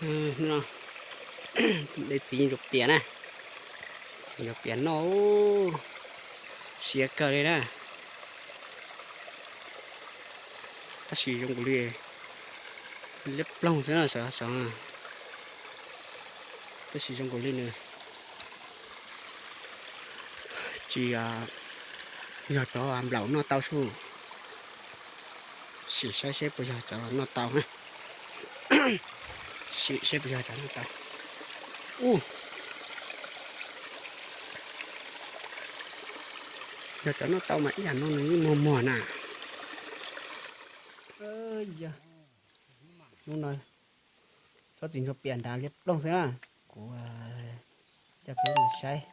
No, de txiv ntsuas pias na, txiv ntsuas pias noj, siav kawg li na. Tab sis zoo nkaus li liab ploog xwb na, tab sis zoo nkaus li nws tsis yog cov nplaum noj tau sub. Sim saib seb puas yog cov noj tau na. Sim saib puas yog cov noj tau. Ub, yog cov noj tau mas ib yam no nws yeej muag muag na. Yog hnub no tsob txiv ntsuas pias nrad liab ploog xwb na. Kuv coj peb mus saib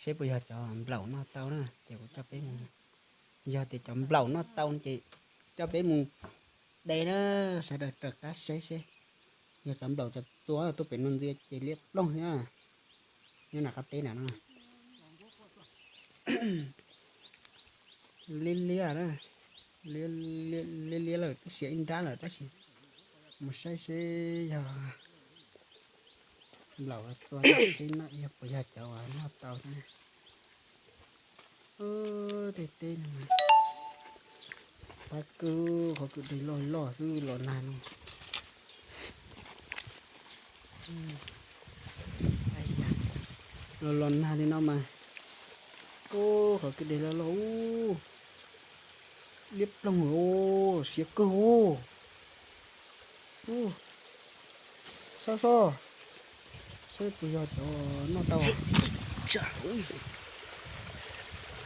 seb puas yog cov nplaum noj tau na, ces kuv coj peb mus, yog tias cov nplaum noj tau ces coj peb mus de na, sawv daws raws qab saib seb. Yog cov nplaum cov txua tuaj pem no ntxiv ces liab ploog na. Nyob nram qab teb nram no, liab liab na, liab liab lawm, twb siav ib nrab lawm tab sis mus saib seb yog nplaum los txua seb no yog puas yog cov uas noj tau thiab. Tej teb no mas fab kawg, qhov kwj deg loj loj xwb los nag no. Los los nag li no mas, qhov kwj deg loj loj ub, liab ploog, siav kawg ub. Ub, sob sob, saib puas yog cov noj tau.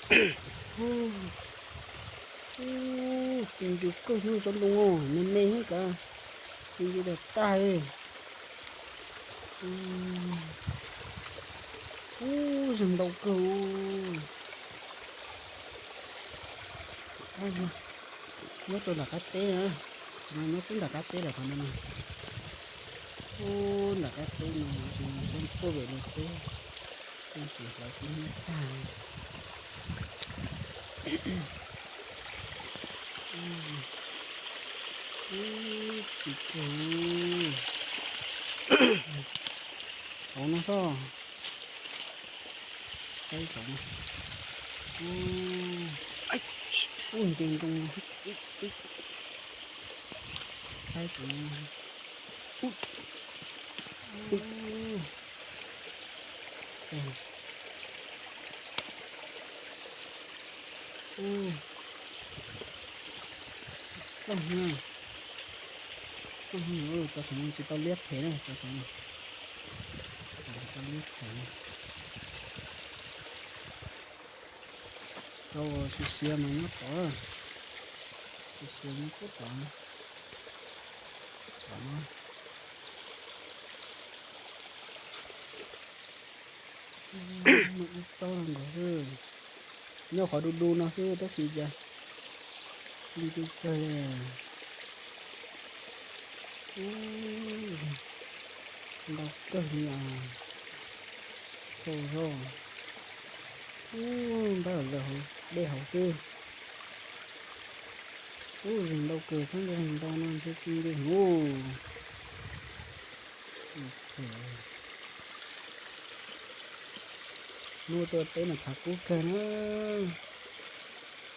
Ub, ci ntws kawg xwb tsob ntoo, me me xwb kav, ci ntws tag tag li. Ub, zeeg ntau kawg. Nyob rau nram qab teb na, qhov no nyob twb nram qab teb lawm qhov no. Ub, nram qab teb no, saib tuaj pem no teb, tej tus hlawv twb hnub tag. Ub, tsis kawg. Hauv no sob. Saib saum no. Ub, nce ntoo. Saib tus no. Ploog na, ploog na, cov saum no tsis tau liab phem na, cov saum no tsis tau liab phem na. Cov uas siav siav mas nyob tod, siav siav nyob puag tod, tom no. Muaj ib tsob no nkaus xwb, nyob qhov du du no xwb tab sis cas ci ntws kawg li. Ntau kawg li os. Xau zog. Ub, ntab lawm hauv dej hauv xwb. Ub, zeeg ntau kawg, txhob ntau, zeeg ntau no ntshe ci ntws ub. Hnub tuaj teb mas tshav kub kawg na.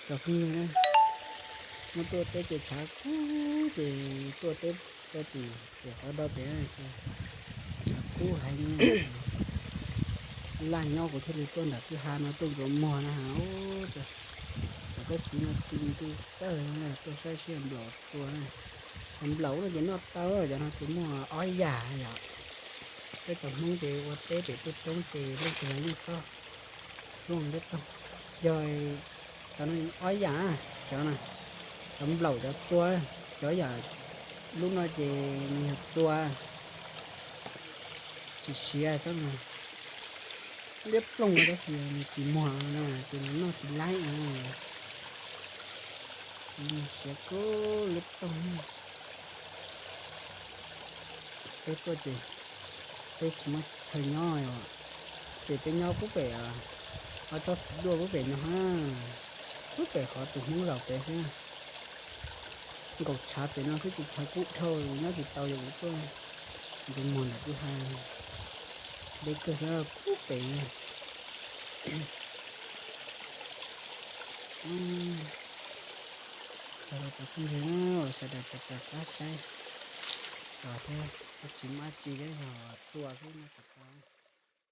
Cov phooj ywg na, hnub tuaj teb ces tshav kub ces tuaj teb rau tim pem qhov do pem ces tshav kub heev. Laj nyob kuv thiaj li tuaj nram kwj ha no tuaj ntxuav muag na. Ub, cov koj txiv no ci ntws kawg, tuaj saib seb nplaum txua na. Cov nplaum no ces noj tau, cov no ces muaj ob yam yom. Peb cov Hmoob ces ua teb pem tej roob ces leej twg los yeej txob rooj liab ploog. Yog cov no ob yam, cov no, cov nplaum cov txua, cov yam lub no ces nws yog txua, tsis siav, tsob no liab ploog tab sis nws tsis muag na, ces nws noj tsis laib na. Txiv siav kub liab ploog. Peb tuaj ces peb tsis muaj chaw nyob, ces peb nyob pub pem, ob tsob txiv duaj pub pem no, pub pem qhov tus Hmoob zaum pem xwb. Nkaum tshav pem no xwb ces tshav kub dhau, nyob tsis tau, yog kuv tuaj Ntu muag ntawm kwj ha deb kawg thiab kub pem. Txog rau tom phooj ywg na, sawv daws rov qab saib tod thiab, tsis muaj dab tsi thiab, yog txua xwb no tsis tau.